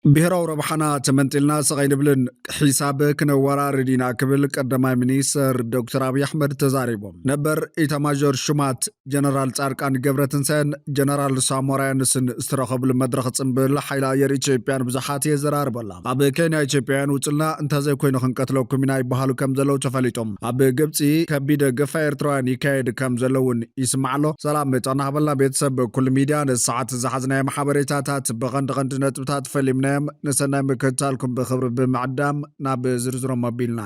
ብሔራዊ ረብሓና ተመንጢልና ስቕ ኣይንብልን፣ ሒሳብ ክነወራርድ ኢና ክብል ቀዳማይ ሚኒስትር ዶክተር ኣብይ ኣሕመድ ተዛሪቦም። ነበር ኢታማዦር ሹማት ጀነራል ጻድቃን ገብረትንሳኤን ጀነራል ሳሞራ የኑስን ዝተረኸብሉ መድረኽ ጽምብል ሓይሊ ኣየር ኢትዮጵያ ንብዙሓት የዘራርበላ። ኣብ ኬንያ ኢትዮጵያውያን ውጽልና እንተዘይኮይኑ ክንቀትለኩም ኢና ይበሃሉ ከም ዘለዉ ተፈሊጦም። ኣብ ግብጺ ከቢድ ግፋ ኤርትራውያን ይካየድ ከም ዘለውን ይስማዕ ኣሎ። ሰላም ጥዕና ሃበልና ቤተሰብ ኩሉ ሚድያ። ንሰዓት ዝሓዝናዮም ሓበሬታታት ብቐንዲ ቀንዲ ነጥብታት ፈሊምናዮም። ንሰናይ ምክትታልኩም ብኽብሪ ብምዕዳም ናብ ዝርዝሮም ኣቢልና።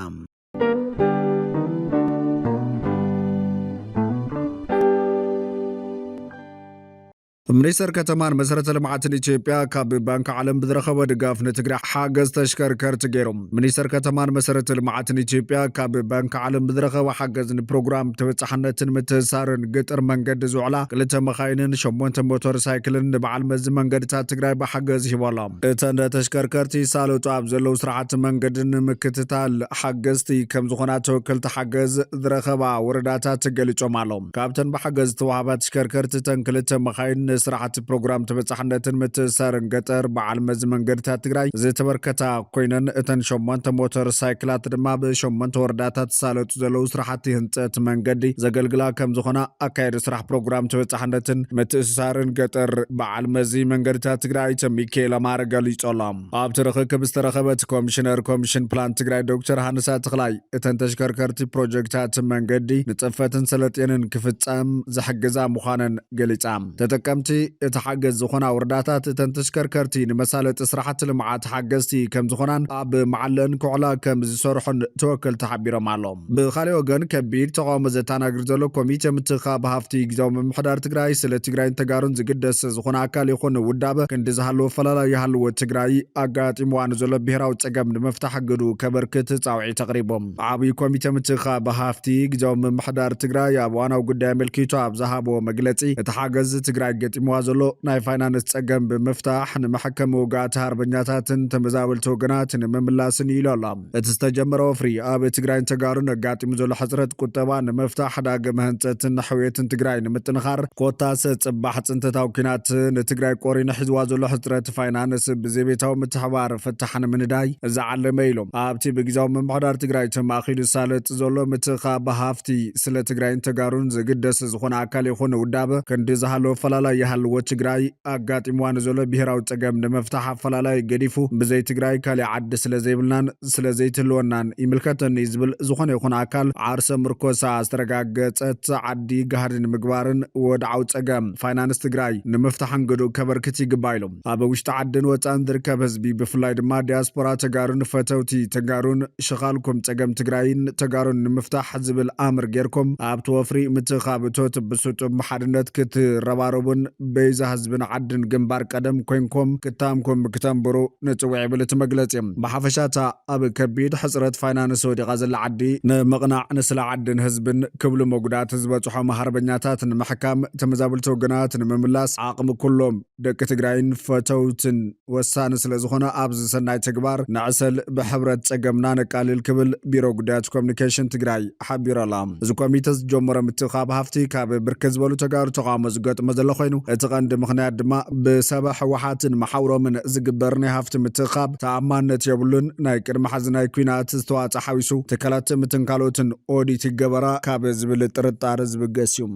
ሚኒስተር ከተማን መሰረተ ልምዓትን ኢትዮጵያ ካብ ባንክ ዓለም ብዝረኸቦ ድጋፍ ንትግራይ ሓገዝ ተሽከርከርቲ ገይሩ። ሚኒስተር ከተማን መሰረተ ልምዓትን ኢትዮጵያ ካብ ባንክ ዓለም ብዝረኸቦ ሓገዝ ንፕሮግራም ተበጻሕነትን ምትእስሳርን ገጠር መንገዲ ዝውዕላ ክልተ መኻይንን ሸሞንተ ሞተር ሳይክልን ንበዓል መዚ መንገድታት ትግራይ ብሓገዝ ሂቦ ኣሎ። እተን ተሽከርከርቲ ይሳለጡ ኣብ ዘለዉ ስራሕቲ መንገዲ ንምክትታል ሓገዝቲ ከም ዝኾና ተወከልቲ ሓገዝ ዝረኸባ ወረዳታት ገሊጾም ኣለዉ። ካብተን ብሓገዝ ዝተዋህባ ተሽከርከርቲ እተን ክልተ መኻይን ንስራሕቲ ፕሮግራም ተበጻሕነትን ምትእስሳርን ገጠር በዓል መዚ መንገድታት ትግራይ ዝተበርከታ ኮይነን እተን ሸሞንተ ሞተር ሳይክላት ድማ ብሸሞንተ ወረዳታት ዝሳለጡ ዘለዉ ስራሕቲ ህንፀት መንገዲ ዘገልግላ ከም ዝኾና ኣካየዲ ስራሕ ፕሮግራም ተበጻሕነትን ምትእስሳርን ገጠር በዓል መዚ መንገድታት ትግራይ ኣይተ ሚካኤል ኣማረ ገሊጹ ኣሎ። ኣብቲ ርኽክብ ዝተረኸበት ኮሚሽነር ኮሚሽን ፕላን ትግራይ ዶክተር ሃንሳ ተኽላይ እተን ተሽከርከርቲ ፕሮጀክታት መንገዲ ንጽፈትን ሰለጤንን ክፍጸም ዝሕግዛ ምዃነን ገሊጻ። ተጠቀምቲ እቲ ሓገዝ ዝኾና ወረዳታት እተን ተሽከርከርቲ ንመሳለጢ ስራሕቲ ልምዓት ሓገዝቲ ከም ዝኾናን ኣብ መዓለን ክውዕላ ከም ዝሰርሑን ተወከልቲ ሓቢሮም ኣለዉ። ብኻልእ ወገን ከቢድ ተቃውሞ ዘተናግድ ዘሎ ኮሚቴ ምትኻብ ሃፍቲ ግዝያዊ ምምሕዳር ትግራይ ስለ ትግራይን ተጋሩን ዝግደስ ዝኾነ ኣካል ይኹን ውዳበ ክንዲ ዝሃለዎ ፈላላይ ይሃልዎ ትግራይ ኣጋጢምዋ ንዘሎ ብሔራዊ ጸገም ንምፍታሕ ግዱ ከበርክት ጻውዒት ኣቕሪቡ። ዓብዪ ኮሚቴ ምትኻብ ሃፍቲ ግዝያዊ ምምሕዳር ትግራይ ኣብ እዋናዊ ጉዳይ ኣመልኪቱ ኣብ ዝሃቦ መግለጺ እቲ ሓገዝ ትግራይ ገጢምዋ ዘሎ ናይ ፋይናንስ ጸገም ብምፍታሕ ንመሐከሚ ውግኣት ሃርበኛታትን ተመዛበልቲ ወገናት ንምምላስን ኢሉ ኣሎ። እቲ ዝተጀመረ ወፍሪ ኣብ ትግራይን ተጋሩን ኣጋጢሙ ዘሎ ሕጽረት ቁጠባ ንምፍታሕ ዳግም ህንጸትን ሕውየትን ትግራይ ንምጥንኻር ኮታስ ጽባሕ ጽንተታዊ ኲናት ንትግራይ ቆሪኑ ሒዝዋ ዘሎ ሕጽረት ፋይናንስ ብዘቤታዊ ምትሕባር ፍታሕ ንምንዳይ ዝዓለመ ኢሎም። ኣብቲ ብግዝያዊ ምምሕዳር ትግራይ ተማእኪሉ ዝሳለጥ ዘሎ ምትኻብ ሃፍቲ ስለ ትግራይን ተጋሩን ዝግደስ ዝኾነ ኣካል ይኹን ውዳበ ክንዲ ዝሃለወ ኣፈላላይ ይሃልዎ ትግራይ ኣጋጢምዋ ንዘሎ ብሔራዊ ጸገም ንምፍታሕ ኣፈላላይ ገዲፉ ብዘይ ትግራይ ካሊእ ዓዲ ስለ ዘይብልናን ስለ ዘይትህልወናን ይምልከተኒ ዝብል ዝኾነ ይኹን ኣካል ዓርሰ ምርኮሳ ዝተረጋገጸት ዓዲ ጋህዲ ንምግባርን ወድዓዊ ጸገም ፋይናንስ ትግራይ ንምፍታሕን ግዱእ ከበርክት ይግባእ ኢሎም። ኣብ ውሽጢ ዓድን ወጻእን ዝርከብ ህዝቢ ብፍላይ ድማ ዲያስፖራ ተጋሩን ፈተውቲ ተጋሩን ሽኻልኩም ጸገም ትግራይን ተጋሩን ንምፍታሕ ዝብል ኣምር ጌርኩም ኣብቲ ወፍሪ ምትኻብ እቶት ብስጡም ሓድነት ክትረባረቡን በይዛ ህዝብን ዓድን ግንባር ቀደም ኮይንኩም ክታምኩም ክተንብሩ ንጽውዕ ይብል እቲ መግለጺ። ብሓፈሻ እታ ኣብ ከቢድ ሕጽረት ፋይናንስ ወዲቓ ዘላ ዓዲ ንምቕናዕ ንስለ ዓድን ህዝብን ክብሉ መጉዳእቲ ዝበጽሖም ሃርበኛታት ንምሕካም ተመዛበልቲ ወገናት ንምምላስ ዓቕሚ ኩሎም ደቂ ትግራይን ፈተውትን ወሳኒ ስለ ዝኾነ ኣብዚ ሰናይ ተግባር ንዕሰል ብሕብረት ጸገምና ነቃልል ክብል ቢሮ ጉዳያት ኮሚኒኬሽን ትግራይ ሓቢሩ ኣሎ። እዚ ኮሚተ ዝጀመሮ ምትእኻብ ሃፍቲ ካብ ብርክት ዝበሉ ተጋሩ ተቃውሞ ዝገጥሞ ዘሎ ኮይኑ እቲ ቀንዲ ምኽንያት ድማ ብሰበ ህወሓትን መሓውሮምን ዝግበር ናይ ሃፍቲ ምትእኻብ ተኣማንነት የብሉን። ናይ ቅድሚ ሓዚ ናይ ኲናት ዝተዋፅእ ሓዊሱ ትካላት ምትንካሎትን ኦዲት ይገበራ ካብ ዝብል ጥርጣረ ዝብገስ እዩ።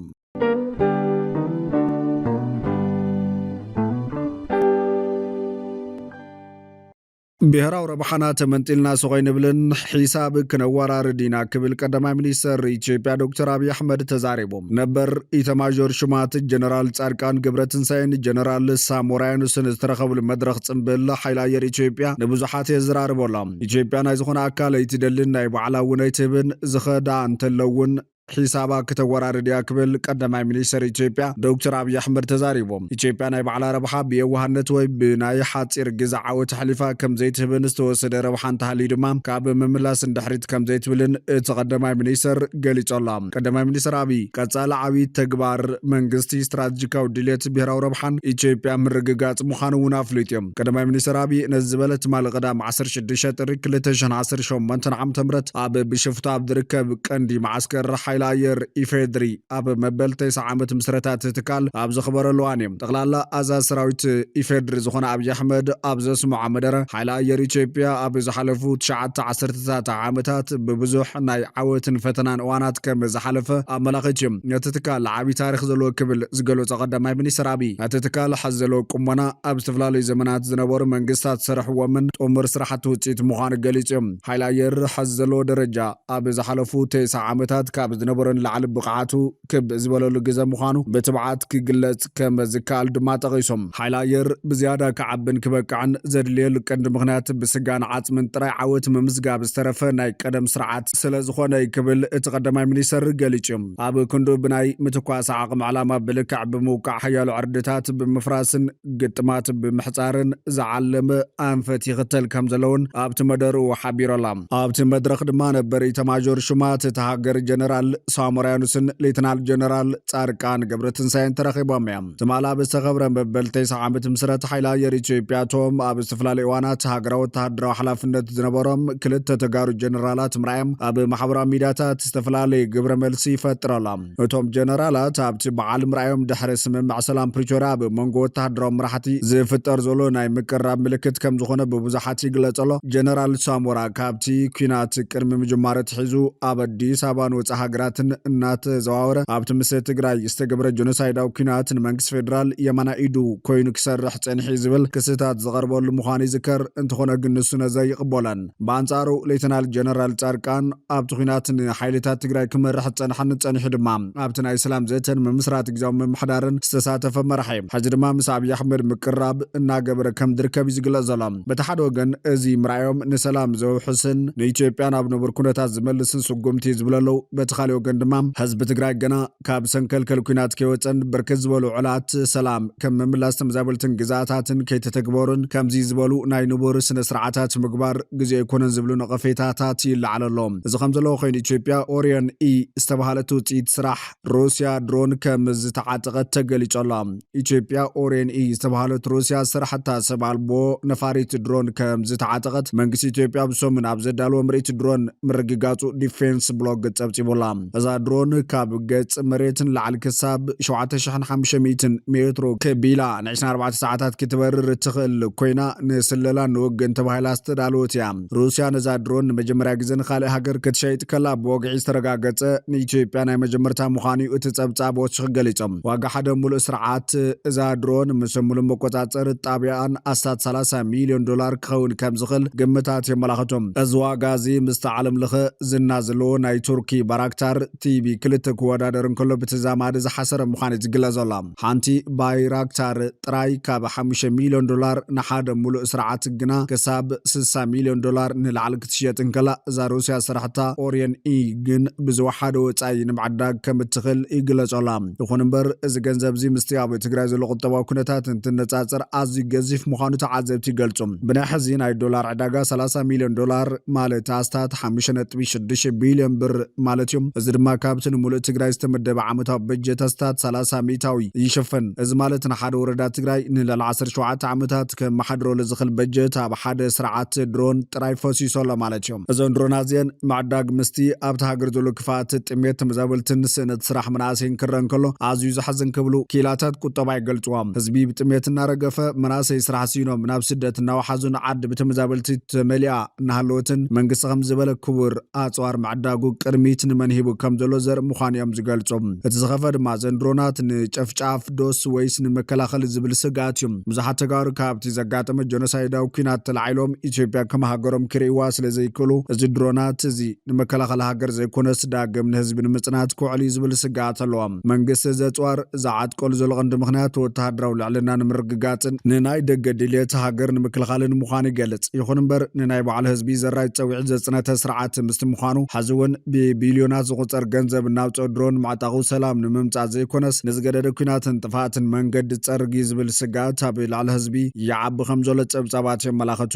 ብሔራዊ ረብሓና ተመንጢልና ስቕ ኣይንብልን፣ ሒሳብ ክነወራርድ ኢና ክብል ቀዳማይ ሚኒስተር ኢትዮጵያ ዶክተር ኣብይ ኣሕመድ ተዛሪቡ። ነበር ኢተማዦር ሹማት ጀነራል ጻድቃን ገብረትንሳኤን ጀነራል ሳሞራ የኑስን ዝተረኸብሉ መድረኽ ጽምብል ሓይሊ ኣየር ኢትዮጵያ ንብዙሓት የዘራርቦ ኣሎ። ኢትዮጵያ ናይ ዝኾነ ኣካል ኣይትደልን፣ ናይ ባዕላ እውን ኣይትህብን፣ ዝኸዳ እንተሎ እውን ሒሳባ ክተወራርድ እያ ክብል ቀዳማይ ሚኒስተር ኢትዮጵያ ዶክተር ኣብይ ኣሕመድ ተዛሪቦም። ኢትዮጵያ ናይ ባዕላ ረብሓ ብየዋህነት ወይ ብናይ ሓፂር ግዜ ዓወት ኣሕሊፋ ከም ዘይትህብን ዝተወሰደ ረብሓ እንተሃልዩ ድማ ካብ ምምላስ ንድሕሪት ከም ዘይትብልን እቲ ቀዳማይ ሚኒስተር ገሊጹ ኣሎ። ቀዳማይ ሚኒስተር ኣብይ ቀጻሊ ዓብዪ ተግባር መንግስቲ ስትራቴጂካዊ ድልየት ብሔራዊ ረብሓን ኢትዮጵያ ምርግጋጽ ምዃኑ እውን ኣፍሊጡ እዮም። ቀዳማይ ሚኒስተር ኣብይ ነዚ ዝበለ ትማሊ ቀዳም ዓሰርተ ሽዱሽተ ጥሪ ክልተ ሽሕን ዓሰርተ ሸሞንተን ዓመተ ምህረት ኣብ ቢሾፍቱ ኣብ ዝርከብ ቀንዲ መዓስከር ሓይሊ ኣየር ኢፌድሪ ኣብ መበል ተስዓ ዓመት ምስረታ እቲ ትካል ኣብ ዘኽበረሉ እዋን እዩ። ጠቕላላ ኣዛዚ ሰራዊት ኢፌድሪ ዝኾነ ኣብይ ኣሕመድ ኣብ ዘስምዖ መደረ፣ ሓይሊ ኣየር ኢትዮጵያ ኣብ ዝሓለፉ ትሽዓተ ዓሰርተታት ዓመታት ብብዙሕ ናይ ዓወትን ፈተናን እዋናት ከም ዝሓለፈ ኣመላኺት እዩ። ነቲ ትካል ዓቢ ታሪኽ ዘለዎ ክብል ዝገለጾ ቀዳማይ ሚኒስትር ኣብይ፣ እቲ ትካል ሐዚ ዘለዎ ቁመና ኣብ ዝተፈላለዩ ዘመናት ዝነበሩ መንግስታት ዝሰርሕዎምን ጥሙር ስራሕቲ ውፅኢት ምዃኑ ገሊጹ እዩ። ሓይሊ ኣየር ሐዚ ዘለዎ ደረጃ ኣብ ዝሓለፉ ተስዓ ዓመታት ካብ ዝነበሮ ንላዕሊ ብቕዓቱ ክብ ዝበለሉ ግዘ ምዃኑ ብትብዓት ክግለጽ ከም ዝከኣል ድማ ጠቒሶም። ሓይሊ ኣየር ብዝያዳ ክዓብን ክበቅዕን ዘድልየሉ ቀንዲ ምኽንያት ብስጋን ዓጽምን ጥራይ ዓወት ምምዝጋብ ዝተረፈ ናይ ቀደም ስርዓት ስለ ዝኾነ እዩ ክብል እቲ ቀዳማይ ሚኒስተር ገሊጹ። ኣብ ክንዱ ብናይ ምትኳስ ዓቕሚ ዕላማ ብልክዕ ብምውቃዕ ሓያሎ ዕርድታት ብምፍራስን ግጥማት ብምሕጻርን ዝዓለመ ኣንፈት ይኽተል ከም ዘለውን ኣብቲ መደርኡ ሓቢሩ ኣሎ። ኣብቲ መድረኽ ድማ ነበር ኢታማዦር ሹማት እታ ሃገር ጀነራል ሳሞራ ዮኑስን ሌተናል ጀነራል ጻድቃን ገብረትንሳኤን ተረኺቦም እዮም። ትማል ኣብ ዝተኸብረ መበል ተስዓ ዓመት ምስረት ሓይሊ ኣየር ኢትዮጵያ እቶም ኣብ ዝተፈላለዩ እዋናት ሃገራዊ ወተሃደራዊ ሓላፍነት ዝነበሮም ክልተ ተጋሩ ጀነራላት ምርኣዮም ኣብ ማሕበራዊ ሚድያታት ዝተፈላለዩ ግብረ መልሲ ይፈጥር ኣሎ። እቶም ጀነራላት ኣብቲ በዓል ምርኣዮም ድሕሪ ስምምዕ ሰላም ፕሪቶርያ ኣብ መንጎ ወተሃደራዊ መራሕቲ ዝፍጠር ዘሎ ናይ ምቅርራብ ምልክት ከም ዝኾነ ብብዙሓት ይግለጽ ኣሎ። ጀነራል ሳሞራ ካብቲ ኲናት ቅድሚ ምጅማሩ ኣትሒዙ ኣብ ኣዲስ ኣበባን ወጻኢ ሃገራትን እናተዘዋወረ ኣብቲ ምስ ትግራይ ዝተገብረ ጀኖሳይዳዊ ኲናት ንመንግስቲ ፌዴራል የማናይ ኢዱ ኮይኑ ክሰርሕ ጸኒሑ ዝብል ክስታት ዝቐርበሉ ምዃኑ ይዝከር። እንተኾነ ግን ንሱ ነዚ ኣይቕበሎን። ብኣንጻሩ ሌተናል ጀነራል ጻድቃን ኣብቲ ኲናት ንሓይልታት ትግራይ ክመርሕ ዝጸንሐን ጸኒሑ ድማ ኣብቲ ናይ ሰላም ዘተን ምምስራት ግዝያዊ ምምሕዳርን ዝተሳተፈ መራሒ እዩ። ሕዚ ድማ ምስ ኣብይ ኣሕመድ ምቅራብ እናገበረ ከም ዝርከብ እዩ ዝግለጽ ዘሎ። በቲ ሓደ ወገን እዚ ምርኣዮም ንሰላም ዘውሕስን ንኢትዮጵያ ናብ ንቡር ኩነታት ዝመልስን ስጉምቲ እዩ ዝብሉ ኣለዉ። በቲ ካልእ ወገን ድማ ህዝቢ ትግራይ ገና ካብ ሰንከልከል ኲናት ከይወፀን ብርክት ዝበሉ ውዕላት ሰላም ከም ምምላስ ተመዛበልትን ግዛታትን ከይተተግበሩን ከምዚ ዝበሉ ናይ ንቡር ስነ ስርዓታት ምግባር ግዜ ኣይኮነን ዝብሉ ነቐፌታታት ይለዓል ኣሎ። እዚ ከም ዘለዎ ኮይኑ ኢትዮጵያ ኦሪዮን ኢ ዝተባሃለት ውፅኢት ስራሕ ሩስያ ድሮን ከም ዝተዓጠቐት ተገሊጹ ኣሎ። ኢትዮጵያ ኦሪዮን ኢ ዝተባሃለት ሩስያ ዝሰራሕታ ሰብ ኣልቦ ነፋሪት ድሮን ከም ዝተዓጠቐት መንግስቲ ኢትዮጵያ ብሰሙን ኣብ ዘዳለዎ ምርኢት ድሮን ምርግጋጹ ዲፌንስ ብሎግ ጸብጺቡላ። እዛ ድሮን ካብ ገጽ መሬት ንላዕሊ ክሳብ ሸውዓተ ሽሕን ሓሙሽተ ሚእትን ሜትሮ ከቢላ ን ዕስራን ኣርባዕተን ሰዓታት ክትበርር እትኽእል ኮይና፣ ንስለላን ንውግእን ተባሂላ ዝተዳለወት እያ። ሩስያ ነዛ ድሮን ንመጀመርያ ግዜ ንኻልእ ሃገር ክትሸይጥ ከላ ብወግዒ ዝተረጋገጸ ንኢትዮጵያ ናይ መጀመርታ ምዃኑ እዩ እቲ ጸብጻብ ወሲኹ ገሊጹ። ዋጋ ሓደ ሙሉእ ስርዓት እዛ ድሮን ምስ ሙሉእ መቆጻጸሪ ጣቢያን ኣስታት ሰላሳ ሚልዮን ዶላር ክኸውን ከም ዝኽእል ግምታት የመላኽቱ። እዚ ዋጋ እዚ ምስቲ ዓለም ለኸ ዝና ዘለዎ ናይ ቱርኪ ባራክታር ቲቢ ክልተ ክወዳደር እንከሎ ብተዛማዲ ዝሓሰረ ምዃኑ እዩ ዝግለጽ ዘሎ። ሓንቲ ባይራክታር ጥራይ ካብ ሓሙሽተ ሚልዮን ዶላር ንሓደ ሙሉእ ስርዓት ግና ክሳብ ስሳ ሚልዮን ዶላር ንላዕሊ ክትሽየጥ እንከላ፣ እዛ ሩስያ ዝሰራሕታ ኦሪየን ኢ ግን ብዝወሓደ ወጻኢ ንምዕዳግ ከም እትኽእል ይግለጽ ኣሎ። ይኹን እምበር፣ እዚ ገንዘብ እዚ ምስቲ ኣብ ትግራይ ዘሎ ቁጠባዊ ኩነታት እንትነጻጸር ኣዝዩ ገዚፍ ምዃኑ ተዓዘብቲ ይገልጹ። ብናይ ሕዚ ናይ ዶላር ዕዳጋ ሰላሳ ሚልዮን ዶላር ማለት ኣስታት ሓሙሽተ ነጥቢ ሽዱሽተ ቢልዮን ብር ማለት እዩ። እዚ ድማ ካብቲ ንሙሉእ ትግራይ ዝተመደበ ዓመታዊ በጀት ኣስታት ሰላሳ ሚእታዊ ይሽፍን። እዚ ማለት ንሓደ ወረዳ ትግራይ ንልዕሊ ዓሰርተ ሸውዓተ ዓመታት ከመሓድረሉ ዝኽእል በጀት ኣብ ሓደ ስርዓት ድሮን ጥራይ ፈሲሱ ኣሎ ማለት እዩ። እዘን ድሮናት እዚአን ምዕዳግ ምስቲ ኣብቲ ሃገር ዘሎ ክፍኣት ጥሜት ተመዛበልትን ስእነት ስራሕ መናእሰይን ክረአ እንከሎ ኣዝዩ ዘሕዝን ክብሉ ክኢላታት ቁጠባ ይገልጽዋ። ህዝቢ ብጥሜት እናረገፈ፣ መናእሰይ ስራሕ ስኢኖም ናብ ስደት እናወሓዙን ዓዲ ብተመዛበልቲ ተመሊኣ እናሃለወትን መንግስቲ ከም ዝበለ ክቡር ኣጽዋር ምዕዳጉ ቅድሚት ንመን ሂቡ ከም ዘሎ ዘርኢ ምዃኑ እዮም ዝገልጹ። እቲ ዝኸፈ ድማ እዘን ድሮናት ንጨፍጫፍ ዶስ ወይስ ንመከላኸሊ ዝብል ስግኣት እዩ። ብዙሓት ተጋሩ ካብቲ ዘጋጠመ ጀኖሳይዳዊ ኲናት ተላዒሎም ኢትዮጵያ ከም ሃገሮም ክርእይዋ ስለ ዘይክእሉ፣ እዚ ድሮናት እዚ ንመከላኸሊ ሃገር ዘይኮነስ ዳግም ንህዝቢ ንምጽናት ክውዕል እዩ ዝብል ስግኣት ኣለዎም። መንግስቲ እዚ ኣጽዋር ዝዓጥቀሉ ዘሎ ቀንዲ ምኽንያት ወተሃደራዊ ልዕልና ንምርግጋጽን ንናይ ደገ ድልየት ሃገር ንምክልኻልን ምዃኑ ይገልጽ። ይኹን እምበር ንናይ ባዕሉ ህዝቢ ዘራይ ጸዊዑ ዘጽነተ ስርዓት ምስቲ ምዃኑ፣ ሕዚ እውን ብቢልዮናት ዝቑጸር ገንዘብ እናውጽኦ ድሮን ምዕጣቑ ሰላም ንምምጻእ ዘይኮነስ ንዝገደደ ኲናትን ጥፍኣትን መንገዲ ጸርጊ ዝብል ስግኣት ኣብ ልዕሊ ህዝቢ ይዓቢ ከም ዘሎ ጸብጻባት የመላኽቱ።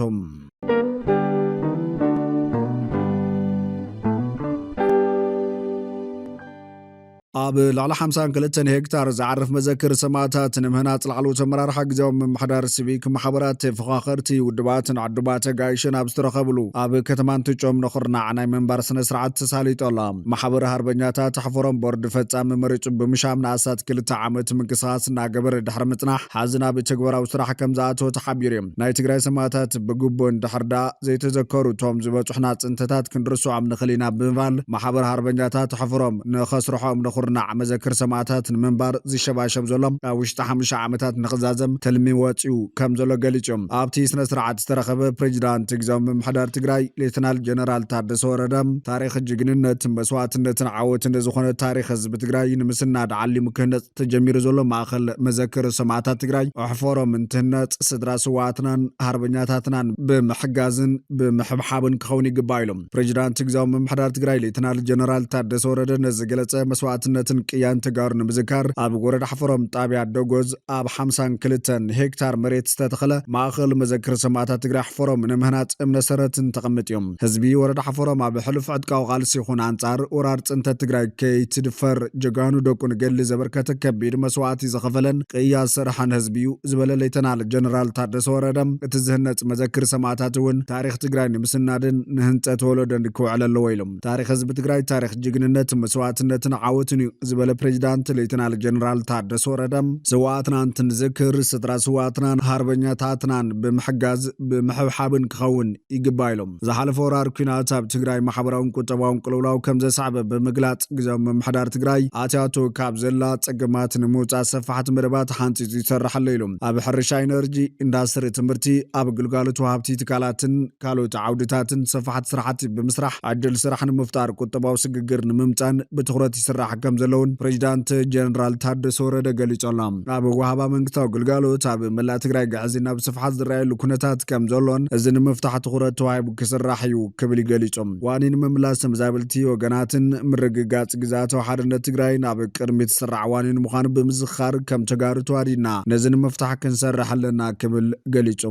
ኣብ ልዕሊ ሓምሳን ክልተን ሄክታር ዝዓርፍ መዘክር ሰማእታት ንምህናጽ ላዕለዎት ኣመራርሓ ግዝያዊ ምምሕዳር፣ ሲቪክ ማሕበራት፣ ተፈኻኸርቲ ውድባትን ዕዱማት ኣጋይሽን ኣብ ዝተረኸብሉ ኣብ ከተማ እንትጮም ንኹርናዕ ናይ ምንባር ስነ ስርዓት ተሳሊጡ ኣሎ። ማሕበር ሃርበኛታት ኣሕፈሮም ቦርድ ፈጻሚ መሪጹ ብምሻም ንኣስታት ክልተ ዓመት ምንቅስቓስ እናገበረ ድሕሪ ምጽናሕ፣ ሓዚ ናብ ተግባራዊ ስራሕ ከም ዝኣተወ ተሓቢሩ እዩ። ናይ ትግራይ ሰማእታት ብግቡእ እንድሕር ደኣ ዘይተዘከሩ እቶም ዝበጹሕና ጽንተታት ክንርስዖም ንኽእል ኢና ብምባል፣ ማሕበር ሃርበኛታት ኣሕፈሮም ንኸስርሖም ንኹርናዕ መዘክር ሰማእታት ንምንባር ዝሸባሸብ ዘሎ ኣብ ውሽጢ ሓሙሽተ ዓመታት ንኽዛዘም ትልሚ ወጺኡ ከም ዘሎ ገሊጹ። ኣብቲ ስነ ስርዓት ዝተረኸበ ፕሬዚዳንት ግዝያዊ ምምሕዳር ትግራይ ሌተናል ጀነራል ታደሰ ወረደ፣ ታሪኽ ጅግንነት፣ መስዋእትነትን ዓወትን ዝኾነ ታሪኽ ህዝቢ ትግራይ ንምስናድ ዓሊሙ ክህነጽ ተጀሚሩ ዘሎ ማእኸል መዘክር ሰማእታት ትግራይ ኣሕፈሮም እንትህነጽ፣ ስድራ ስውኣትናን ሃርበኛታትናን ብምሕጋዝን ብምሕብሓብን ክኸውን ይግባእ ኢሎም። ፕሬዚዳንት ግዝያዊ ምምሕዳር ትግራይ ሌተናል ጀነራል ታደሰ ወረደ ነዚ ገለጸ። መስዋእትነትን ቅያን ተጋሩ ንምዝካር ኣብ ወረዳ ኣሕፈሮም ጣብያ ደጎዝ ኣብ ሓምሳን ክልተን ሄክታር መሬት ዝተተኸለ ማእኸል መዘክር ሰማእታት ትግራይ ኣሕፈሮም ንምህናጽ እምነ ሰረትን ተቐምጥ እዮም። ህዝቢ ወረዳ ኣሕፈሮም ኣብ ሕሉፍ ዕጥቃዊ ቃልሲ ይኹን ኣንጻር ወራር ጽንተት ትግራይ ከይትድፈር ጀጋኑ ደቁ ንገድሊ ዘበርከተ ከቢድ መስዋእቲ ዝኸፈለን ቅያ ዝሰርሐን ህዝቢ እዩ ዝበለ ሌተናል ጀነራል ታደሰ ወረደ፣ እቲ ዝህነጽ መዘክር ሰማእታት እውን ታሪኽ ትግራይ ንምስናድን ንህንጸት ወለዶን ክውዕል ኣለዎ ኢሎም። ታሪኽ ህዝቢ ትግራይ ታሪኽ ጅግንነት፣ መስዋእትነትን ዓወትን እዩ ዝበለ ፕሬዚዳንት ሌተናል ጀነራል ታደሰ ወረደ፣ ስውኣትና እንትንዝክር ስድራ ስውኣትናን ሃርበኛታትናን ብምሕጋዝ ብምሕብሓብን ክኸውን ይግባእ ኢሎም። ዝሓለፈ ወራር ኲናት ኣብ ትግራይ ማሕበራውን ቁጠባውን ቅልውላው ከም ዘስዓበ ብምግላጽ፣ ግዝያዊ ምምሕዳር ትግራይ ኣትያቶ ካብ ዘላ ጸገማት ንምውጻእ ሰፋሕቲ መደባት ሓንጺጹ ይሰርሕ ኣሎ ኢሎም። ኣብ ሕርሻ፣ ኢነርጂ፣ ኢንዳስትሪ፣ ትምህርቲ፣ ኣብ ግልጋሎት ወሃብቲ ትካላትን ካልኦት ዓውድታትን ሰፋሕቲ ስራሕቲ ብምስራሕ ዕድል ስራሕ ንምፍጣር ቁጠባዊ ስግግር ንምምጻን ብትኹረት ይስራሕ ከም ዘለውን ፕሬዚዳንት ጀነራል ታደሰ ወረደ ገሊጹ ኣሎ። ኣብ ወሃባ መንግስታዊ ግልጋሎት ኣብ መላእ ትግራይ ግዕዝይና ብስፍሓት ዝረኣየሉ ኩነታት ከም ዘሎን እዚ ንምፍታሕ ትኹረት ተዋሂቡ ክስራሕ እዩ ክብል ገሊጹ። ዋኒን ምምላስ ተመዛበልቲ ወገናትን ምርግጋጽ ግዝኣታዊ ሓድነት ትግራይን ኣብ ቅድሚት ዝስራዕ ዋኒን ምዃኑ ብምዝኻር፣ ከም ተጋሩ ተዋዲድና ነዚ ንምፍታሕ ክንሰርሕ ኣለና ክብል ገሊጹ።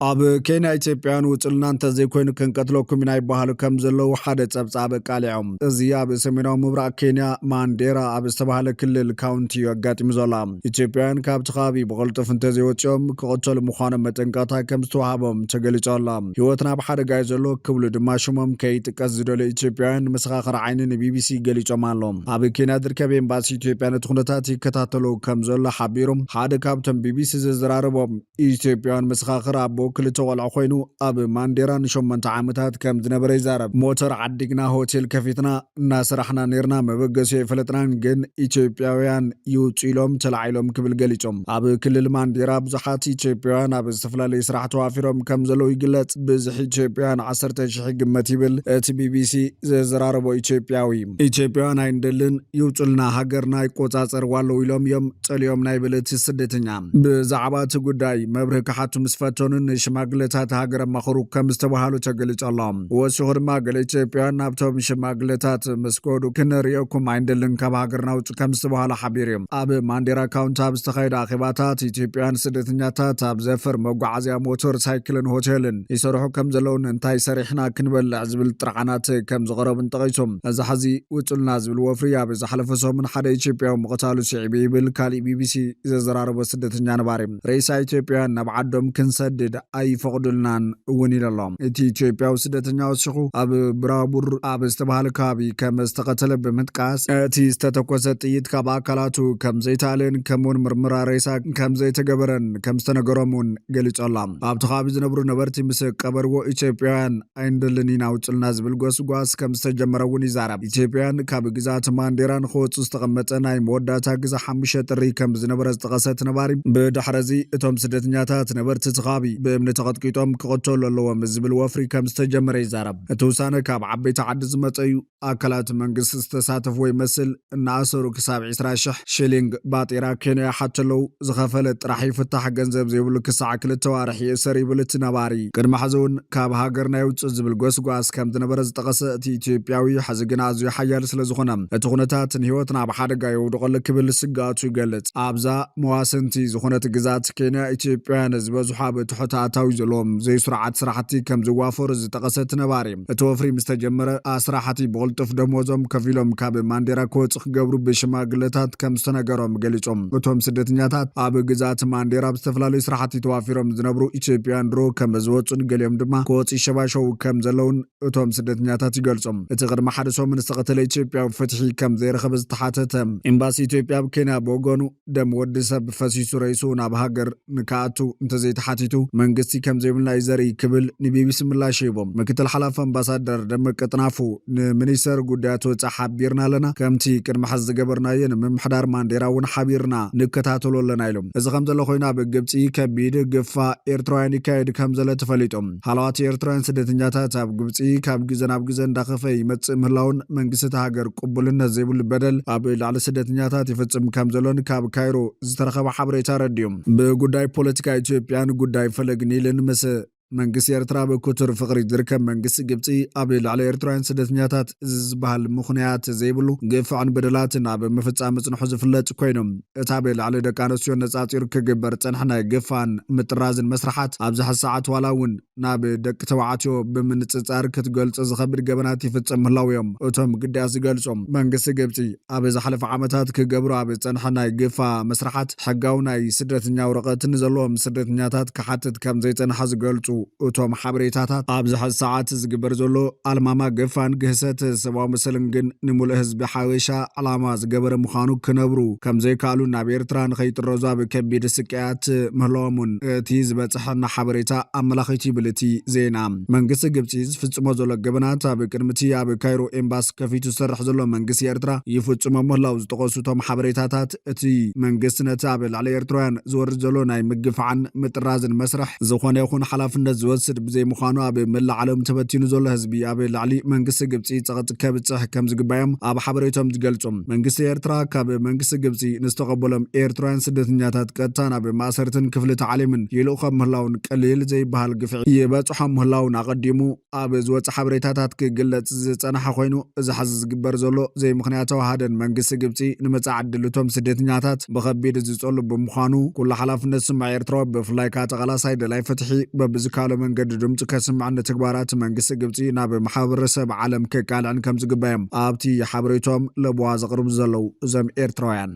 ኣብ ኬንያ ኢትዮጵያውያን ውጹልና እንተዘይኮይኑ ክንቀትለኩም ኢና ይበሃሉ ከም ዘለዉ ሓደ ጸብጻብ ኣቃሊዖም። እዚ ኣብ ሰሜናዊ ምብራቕ ኬንያ ማንዴራ ኣብ ዝተባህለ ክልል ካውንቲ እዩ ኣጋጢሙ ዘሎ። ኢትዮጵያውያን ካብቲ ከባቢ ብቕልጡፍ እንተዘይወጺኦም ክቕተሉ ምዃኖም መጠንቀቕታ ከም ዝተዋህቦም ተገሊጹ ኣሎ። ህይወትና ኣብ ሓደጋ እዩ ዘሎ ክብሉ ድማ ሽሞም ከይጥቀስ ዝደለዩ ኢትዮጵያውያን መሰኻኽር ዓይኒ ንቢቢሲ ገሊጾም ኣለዉ። ኣብ ኬንያ ዝርከብ ኤምባሲ ኢትዮጵያ ነቲ ኩነታት ይከታተሎ ከም ዘሎ ሓቢሩ። ሓደ ካብቶም ቢቢሲ ዘዘራረቦም ኢትዮጵያውያን መሰኻኽር ኣቦ ክልተ ቆልዑ ኮይኑ ኣብ ማንዴራ ንሸሞንተ ዓመታት ከም ዝነበረ ይዛረብ። ሞተር ዓዲግና ሆቴል ከፊትና እናሰራሕና ነይርና፣ መበገሲ ኣይፈለጥናን፣ ግን ኢትዮጵያውያን ይውጹ ኢሎም ተላዒሎም ክብል ገሊጾም። ኣብ ክልል ማንዴራ ብዙሓት ኢትዮጵያውያን ኣብ ዝተፈላለዩ ስራሕ ተዋፊሮም ከም ዘለዉ ይግለጽ። ብዝሒ ኢትዮጵያውያን ዓሰርተ ሺሕ ይግመት ይብል እቲ ቢቢሲ ዘዘራረቦ ኢትዮጵያዊ። ኢትዮጵያውያን ኣይንደልን፣ ይውጹልና፣ ሃገርና ይቆጻጸርዋ ኣለዉ ኢሎም እዮም ጸሊኦም ናይ በለ እቲ ስደተኛ። ብዛዕባ እቲ ጉዳይ መብርሂ ክሓቱ ምስ ፈተኑ፣ ንሽማግለታት ሃገር ኣማኽሩ ከም ዝተባሃሉ ተገሊጹ ኣሎ። ወሲኹ ድማ ገለ ኢትዮጵያውያን ናብቶም ሽማግለታት ምስ ከዱ፣ ክንርእየኩም ኣይንደልን፣ ካብ ሃገርና ውጹ ከም ዝተባሃሉ ሓቢሩ እዩ። ኣብ ማንዴራ ካውንቲ ኣብ ዝተኻየደ ኣኼባታት፣ ኢትዮጵያውያን ስደተኛታት ኣብ ዘፈር መጓዓዝያ፣ ሞተር ሳይክልን ሆቴልን ይሰርሑ ከም ዘለውን እንታይ ሰሪሕና ክንበልዕ ዝብል ጥርዓናት ከም ዝቐረቡን ጠቒሶም፣ እዚ ሕዚ ውጹልና ዝብል ወፍሪ ኣብ ዝሓለፈ ሰሙን ሓደ ኢትዮጵያዊ ምቕታሉ ስዒቡ ይብል ካሊእ ቢቢሲ ዘዘራረቦ ስደተኛ ነባሪ። ሬሳ ኢትዮጵያውያን ናብ ዓዶም ክንሰድድ ኣይፈቕዱልናን እውን ኢሉ ኣሎ። እቲ ኢትዮጵያዊ ስደተኛ ወሲኹ ኣብ ብራቡር ኣብ ዝተባሃለ ከባቢ ከም ዝተቐተለ ብምጥቃስ፣ እቲ ዝተተኮሰ ጥይት ካብ ኣካላቱ ከም ዘይተኣልየን ከምኡውን ምርመራ ሬሳ ከም ዘይተገበረን ከም ዝተነገሮም እውን ገሊጹ ኣሎ። ኣብቲ ከባቢ ዝነብሩ ነበርቲ ምስ ቀበርዎ ኢትዮጵያውያን ኣይንደልን ኢና ውጹልና ዝብል ጎስጓስ ከም ዝተጀመረ እውን ይዛረብ። ኢትዮጵያውያን ካብ ግዝኣት ማንዴራ ንክወጹ ዝተቐመጠ ናይ መወዳእታ ግዜ ሓሙሽተ ጥሪ ከም ዝነበረ ዝጠቐሰ እቲ ነባሪ፣ ብድሕረዚ እቶም ስደተኛታት ነበርቲ እቲ ከባቢ ብእምኒ ተቐጥቂጦም ክቕተሉ ኣለዎም ዝብል ወፍሪ ከም ዝተጀመረ ይዛረብ። እቲ ውሳነ ካብ ዓበይቲ ዓዲ ዝመጸ እዩ። ኣካላት መንግስቲ ዝተሳተፍዎ ይመስል። እናኣሰሩ ክሳብ ዕስራ ሽሕ ሽሊንግ ባጤራ ኬንያ ይሓቱ ኣለዉ። ዝኸፈለ ጥራሕ ይፍታሕ፣ ገንዘብ ዘይብሉ ክሳዕ ክልተ ዋርሕ ይእሰር ይብል እቲ ነባሪ። ቅድሚ ሕዚ እውን ካብ ሃገርና ይውፅእ ዝብል ጎስጓስ ከም ዝነበረ ዝጠቐሰ እቲ ኢትዮጵያዊ፣ ሕዚ ግን ኣዝዩ ሓያል ስለ ዝኾነ እቲ ኩነታት ንህይወትና ኣብ ሓደጋ የውድቖ ኣሎ ክብል ስግኣቱ ይገልጽ። ኣብዛ መዋስንቲ ዝኾነት ግዛት ኬንያ ኢትዮጵያውያን ዝበዝሑ ኣብ ትሑታት ኣታዊ ዘለዎም ዘይስሩዓት ስራሕቲ ከም ዝዋፈሩ ዝጠቐሰት ነባሪ፣ እቲ ወፍሪ ምስ ተጀመረ ኣስራሕቲ ብቕልጡፍ ደሞዞም ከፊሎም ካብ ማንዴራ ክወፁ ክገብሩ ብሽማግለታት ከም ዝተነገሮም ገሊጾም። እቶም ስደተኛታት ኣብ ግዛት ማንዴራ ኣብ ዝተፈላለዩ ስራሕቲ ተዋፊሮም ዝነብሩ ኢትዮጵያውያን ድሮ ከም ዝወፁን ገሊኦም ድማ ክወፁ ይሸባሸቡ ከም ዘለውን እቶም ስደተኛታት ይገልጾም። እቲ ቅድሚ ሓደ ሰሙን ዝተቐተለ ኢትዮጵያዊ ፍትሒ ከም ዘይረኸበ ዝተሓተተ ኤምባሲ ኢትዮጵያ ኣብ ኬንያ ብወገኑ፣ ደም ወዲ ሰብ ፈሲሱ ረይሱ ናብ ሃገር ንክኣቱ እንተዘይተሓቲቱ መንግስቲ ከም ዘይብልና እዩ ዘርኢ ክብል ንቢቢሲ ምላሽ ሂቦም። ምክትል ሓላፊ ኣምባሳደር ደመቀ ጥናፉ ንሚኒስተር ጉዳያት ወጻኢ ሓቢርና ኣለና። ከምቲ ቅድሚ ሕዚ ዝገበርናዮ ንምምሕዳር ማንዴራ እውን ሓቢርና ንከታተሎ ኣለና ኢሎም። እዚ ከም ዘሎ ኮይኑ ኣብ ግብፂ ከቢድ ግፋ ኤርትራውያን ይካየድ ከም ዘሎ ተፈሊጦም። ሃለዋት ኤርትራውያን ስደተኛታት ኣብ ግብፂ ካብ ግዘ ናብ ግዘ እንዳኸፈ ይመፅእ ምህላውን መንግስቲ እቲ ሃገር ቅቡልነት ዘይብሉ በደል ኣብ ልዕሊ ስደተኛታት ይፍጽም ከም ዘሎን ካብ ካይሮ ዝተረኸበ ሓበሬታ ረድዮም። ብጉዳይ ፖለቲካ ኢትዮጵያን ጉዳይ ፈለግ ኒልን ምስ መንግስቲ ኤርትራ ብክቱር ፍቕሪ ዝርከብ መንግስቲ ግብፂ ኣብ ልዕሊ ኤርትራውያን ስደተኛታት እዚ ዝበሃል ምኽንያት ዘይብሉ ግፍዕን በደላትን ኣብ ምፍጻም ምጽንሑ ዝፍለጥ ኮይኖም፣ እታ ብልዕሊ ደቂ ኣንስትዮ ነጻጺሩ ክግበር ጸንሐ ናይ ግፋን ምጥራዝን መስርሓት ኣብዚ ሕዚ ሰዓት ዋላ እውን ናብ ደቂ ተባዕትዮ ብምንጽጻር ክትገልጾ ዝኸብድ ገበናት ይፍጽም ምህላው እዮም እቶም ግዳያት ዝገልጹ። መንግስቲ ግብፂ ኣብ ዝሓለፈ ዓመታት ክገብሩ ኣብ ዝጸንሐ ናይ ግፋ መስርሓት ሕጋዊ ናይ ስደተኛ ወረቐት ንዘለዎም ስደተኛታት ክሓትት ከም ዘይጸንሐ ዝገልጹ እቶም ሓበሬታታት፣ ኣብዚ ሕዚ ሰዓት ዝግበር ዘሎ ኣልማማ ግፋን ግህሰት ሰብኣዊ መሰልን ግን ንምሉእ ህዝቢ ሓበሻ ዕላማ ዝገበረ ምዃኑ ክነብሩ ከም ዘይከኣሉ ናብ ኤርትራ ንኸይጥረዙ ኣብ ከቢድ ስቅያት ምህላዎም እውን እቲ ዝበጽሐና ሓበሬታ ኣመላኺቱ ይብል እቲ ዜና። መንግስቲ ግብጺ ዝፍጽሞ ዘሎ ገበናት ኣብ ቅድሚ እቲ ኣብ ካይሮ ኤምባሲ ከፊቱ ዝሰርሕ ዘሎ መንግስቲ ኤርትራ ይፍጽሞ ምህላው ዝጠቐሱ እቶም ሓበሬታታት፣ እቲ መንግስቲ ነቲ ኣብ ልዕሊ ኤርትራውያን ዝወርድ ዘሎ ናይ ምግፋዕን ምጥራዝን መስርሕ ዝኾነ ይኹን ሓላፍነት ዝወስድ ብዘይምዃኑ ኣብ መላእ ዓለም ተበቲኑ ዘሎ ህዝቢ ኣብ ልዕሊ መንግስቲ ግብጺ ጸቕጢ ከብጽሕ ከም ዝግባዮም ኣብ ሓበሬቶም ዝገልጹ። መንግስቲ ኤርትራ ካብ መንግስቲ ግብጺ ንዝተቐበሎም ኤርትራውያን ስደተኛታት ቀጥታ ናብ ማእሰርትን ክፍሊ ታዕሊምን ይልእኾም ምህላውን ቀሊል ዘይበሃል ግፍዒ ይበጽሖም ምህላውን ኣቐዲሙ ኣብ ዝወጽእ ሓበሬታታት ክግለጽ ዝጸንሐ ኮይኑ፣ እዚ ሐዚ ዝግበር ዘሎ ዘይምኽንያታዊ ሃደን መንግስቲ ግብጺ ንመጻኢ ዕድል እቶም ስደተኛታት ብኸቢድ ዝጸሉ ብምዃኑ፣ ኩሉ ሓላፍነት ስማዕ ኤርትራዊ ብፍላይ ከኣ ተቓላሳይ ደላይ ፍትሒ በብዝካሎ መንገዲ ድምጹ ከስምዕን ንተግባራት መንግስቲ ግብጺ ናብ ማሕበረሰብ ዓለም ከቃልዕን ከም ዝግባዮም ኣብቲ ሓበሬቶም ለበዋ ዘቕርቡ ዘለዉ እዞም ኤርትራውያን።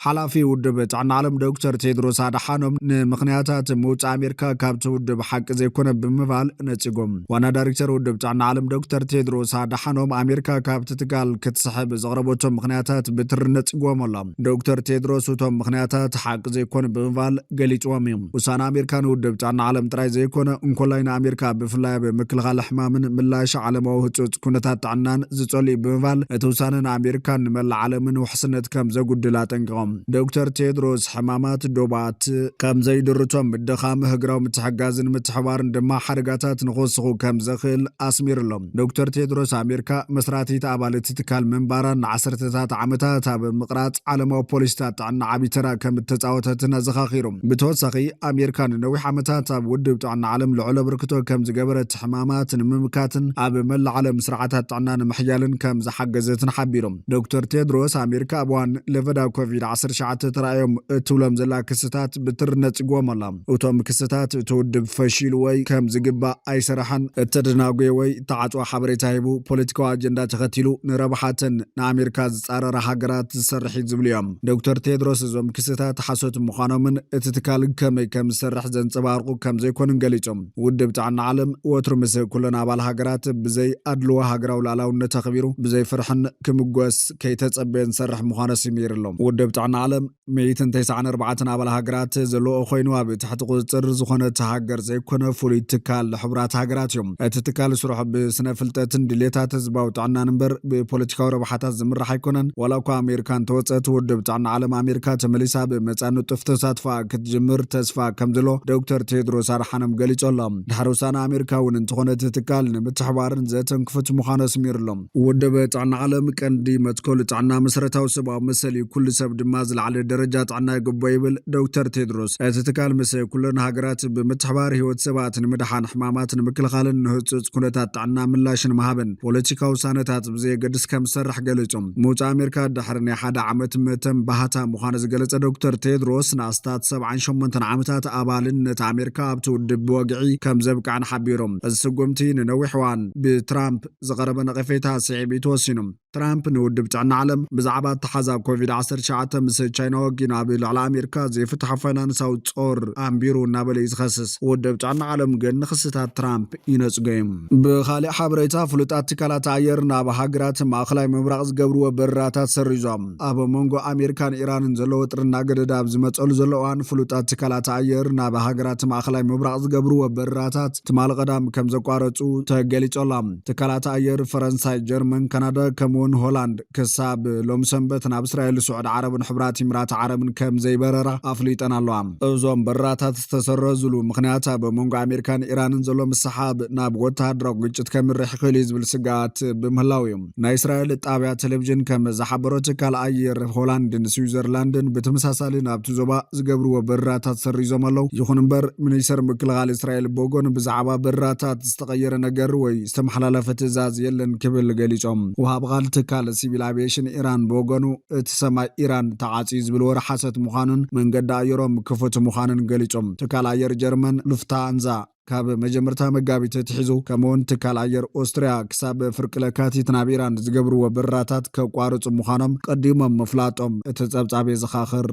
ሓላፊ ውድብ ጥዕና ዓለም ዶክተር ቴድሮስ ኣድሓኖም ንምኽንያታት ምውፃእ ኣሜሪካ ካብቲ ውድብ ሓቂ ዘይኮነ ብምባል ነፂጎም። ዋና ዳይሬክተር ውድብ ጥዕና ዓለም ዶክተር ቴድሮስ ኣድሓኖም ኣሜሪካ ካብቲ ትካል ክትስሕብ ዘቕረበቶ ምኽንያታት ብትሪ ነፂጎም ኣሎ። ዶክተር ቴድሮስ እቶም ምኽንያታት ሓቂ ዘይኮነ ብምባል ገሊፅዎም እዮም። ውሳነ ኣሜሪካ ንውድብ ጥዕና ዓለም ጥራይ ዘይኮነ እንኮላይ ንኣሜሪካ ብፍላይ ኣብ ምክልኻል ሕማምን ምላሽ ዓለማዊ ህፁፅ ኩነታት ጥዕናን ዝፀሉ እዩ ብምባል እቲ ውሳነ ንኣሜሪካን ንመላእ ዓለምን ውሕስነት ከም ዘጉድል ኣጠንቂቖም። ዶክተር ቴድሮስ ሕማማት ዶባት ከም ዘይድርቶም ምድኻም ህግራዊ ምትሕጋዝን ምትሕባርን ድማ ሓደጋታት ንክወስኹ ከም ዘኽእል ኣስሚሩሎም። ዶክተር ቴድሮስ ኣሜሪካ መስራቲት ኣባል እቲ ትካል ምንባራን ንዓሰርተታት ዓመታት ኣብ ምቕራፅ ዓለማዊ ፖሊሲታት ጥዕና ዓብዪ ተራ ከም እተፃወተትን ኣዘኻኺሩ። ብተወሳኺ ኣሜሪካ ንነዊሕ ዓመታት ኣብ ውድብ ጥዕና ዓለም ልዑል ኣበርክቶ ከም ዝገበረት ሕማማት ንምምካትን ኣብ መላእ ዓለም ስርዓታት ጥዕና ንምሕያልን ከም ዝሓገዘትን ሓቢሮም። ዶክተር ቴድሮስ ኣሜሪካ ኣብ እዋን ለበዳ ኮቪድ ዓሰርተ ትሽዓተ ተራእዮም እትብሎም ዘላ ክስታት ብትሪ ነፂጎም ኣላ። እቶም ክስታት እቲ ውድብ ፈሺሉ ወይ ከም ዝግባእ ኣይሰራሓን፣ እተደናጎየ ወይ ተዓፅዋ ሓበሬታ ሂቡ ፖለቲካዊ ኣጀንዳ ተኸቲሉ ንረብሓተን ንኣሜሪካ ዝፃረራ ሃገራት ዝሰርሕ እዩ ዝብሉ እዮም። ዶክተር ቴድሮስ እዞም ክስታት ሓሶት ምዃኖምን እቲ ትካል ከመይ ከም ዝሰርሕ ዘንፀባርቑ ከም ዘይኮኑን ገሊፆም። ውድብ ጥዕና ዓለም ወትሩ ምስ ኩለን ኣባል ሃገራት ብዘይ ኣድልዎ ሃገራዊ ሉዓላውነት ኣኽቢሩ ብዘይ ፍርሕን ክምጎስ ከይተጸበየን ዝሰርሕ ምዃኑ ኣስሚሩ ኣሎ። ውድብ ጥዕና ዓለም ሚእትን ተስዓን ኣርባዕተን ኣባል ሃገራት ዘለዎ ኮይኑ ኣብ ትሕቲ ቁጽጽር ዝኾነት ሃገር ዘይኮነ ፍሉይ ትካል ሕቡራት ሃገራት እዩ። እቲ ትካል ስርሑ ብስነ ፍልጠትን ድሌታት ህዝባዊ ጥዕናን እምበር ብፖለቲካዊ ረብሓታት ዝምራሕ ኣይኮነን። ዋላ እኳ ኣሜሪካ እንተወጸት ውድብ ጥዕና ዓለም ኣሜሪካ ተመሊሳ ብመጻ ንጡፍ ተሳትፎ ክትጅምር ተስፋ ከም ዘሎ ዶክተር ቴድሮስ ኣድሓኖም ገሊጹ ኣሎ። ድሕሪ ውሳነ ኣሜሪካ እውን እንተኾነ እቲ ትካል ንምትሕባርን ዘተን ክፉት ምዃኑ ኣስሚሩ ኣሎ። ውድብ ጥዕና ዓለም ቀንዲ መትከሉ ጥዕና መሰረታዊ ሰብኣዊ መሰል እዩ። ኩሉ ሰብ ድማ ዝለዓለ ደረጃ ጥዕና ይግቦ ይብል ዶክተር ቴድሮስ። እቲ ትካል ምስ ኩለን ሃገራት ብምትሕባር ህይወት ሰባት ንምድሓን፣ ሕማማት ንምክልኻልን ንህጹጽ ኩነታት ጥዕና ምላሽ ንምሃብን ፖለቲካዊ ውሳነታት ብዘየገድስ ከም ዝሰርሕ ገሊጹ። ምውጻእ ኣሜሪካ ድሕሪ ናይ ሓደ ዓመት መተንባህታ ምዃኑ ዝገለጸ ዶክተር ቴድሮስ፣ ንኣስታት ሰብዓን ሸሞንተን ዓመታት ኣባልነት ኣሜሪካ ኣብቲ ውድብ ብወግዒ ከም ዘብቅዐን ሓቢሩ። እዚ ስጉምቲ ንነዊሕ እዋን ብትራምፕ ዝቐረበ ነቐፌታ ስዒቡ እዩ ተወሲኑ። ትራምፕ ንውድብ ጥዕና ዓለም ብዛዕባ ኣተሓዛ ኮቪድ ዓሰርተ ትሽዓተ ምስ ቻይና ወጊኑ ኣብ ልዕሊ ኣሜሪካ ዘይፍትሓዊ ፋይናንሳዊ ጾር ኣንቢሩ እናበለ እዩ ዝኸስስ። ውድብ ጥዕና ዓለም ግን ንኽስታት ትራምፕ ይነጽጎ እዩ። ብኻሊእ ሓበሬታ፣ ፍሉጣት ትካላት ኣየር ናብ ሃገራት ማእኸላይ ምብራቕ ዝገብርዎ በረራታት ሰሪዞም። ኣብ መንጎ ኣሜሪካን ኢራንን ዘሎ ወጥሪ እናገደደ ኣብ ዝመጸሉ ዘሎ እዋን፣ ፍሉጣት ትካላት ኣየር ናብ ሃገራት ማእኸላይ ምብራቕ ዝገብርዎ በረራታት ትማሊ ቀዳም ከም ዘቋረጹ ተገሊጹ ኣሎ። ትካላት ኣየር ፈረንሳይ፣ ጀርመን፣ ካናዳ ከምኡውን ሆላንድ ክሳብ ሎም ሰንበት ናብ እስራኤል፣ ስዑድ ዓረብን ሕቡራት ኢምራት ዓረብን ከም ዘይበረራ ኣፍሊጠን ኣለዋ። እዞም በረራታት ዝተሰረዙሉ ምኽንያት ኣብ መንጎ ኣሜሪካን ኢራንን ዘሎ ምስሓብ ናብ ወተሃደራዊ ግጭት ከምርሕ ይኽእል እዩ ዝብል ስግኣት ብምህላው እዩ። ናይ እስራኤል ጣብያ ቴሌቪዥን ከም ዝሓበሮ፣ ትካል ኣየር ሆላንድን ስዊዘርላንድን ብተመሳሳሊ ናብቲ ዞባ ዝገብርዎ በረራታት ሰሪዞም ኣለዉ። ይኹን እምበር፣ ሚኒስተር ምክልኻል እስራኤል ብወገኑ ብዛዕባ በረራታት ዝተቐየረ ነገር ወይ ዝተመሓላለፈ ትእዛዝ የለን ክብል ገሊጾም። ወሃቢ ቃል ትካል ሲቪል ኣቪዬሽን ኢራን ብወገኑ፣ እቲ ሰማይ ኢራን ተዓጽዩ ዝብል ወረ ሓሰት ምዃኑን መንገዲ ኣየሮም ክፉት ምዃኑን ገሊጾም። ትካል ኣየር ጀርመን ሉፍታንዛ ካብ መጀመርታ መጋቢት ኣትሒዙ፣ ከምኡውን ትካል ኣየር ኦስትርያ ክሳብ ፍርቂ ለካቲት ናብ ኢራን ዝገብርዎ በረራታት ከቋርጹ ምዃኖም ቀዲሞም ምፍላጦም እቲ ጸብጻብ የዘኻኽር።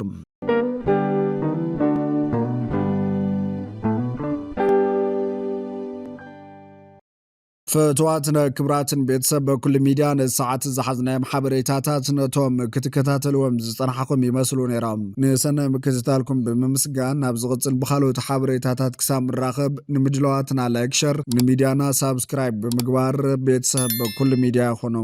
ፍትዋትን ክብራትን ቤተሰብ በኩል ሚድያ፣ ንሰዓት ዝሓዝናዮም ሓበሬታታት ነቶም ክትከታተልዎም ዝጸናሕኹም ይመስሉ ነይሮም። ንሰናይ ምክትታልኩም ብምምስጋን፣ ናብ ዝቕጽል ብኻልኦት ሓበሬታታት ክሳብ ንራኸብ፣ ንምድላዋትና ላይክ፣ ሸር፣ ንሚድያና ሳብስክራይብ ብምግባር ቤተሰብ በኩል ሚድያ ይኹኑ።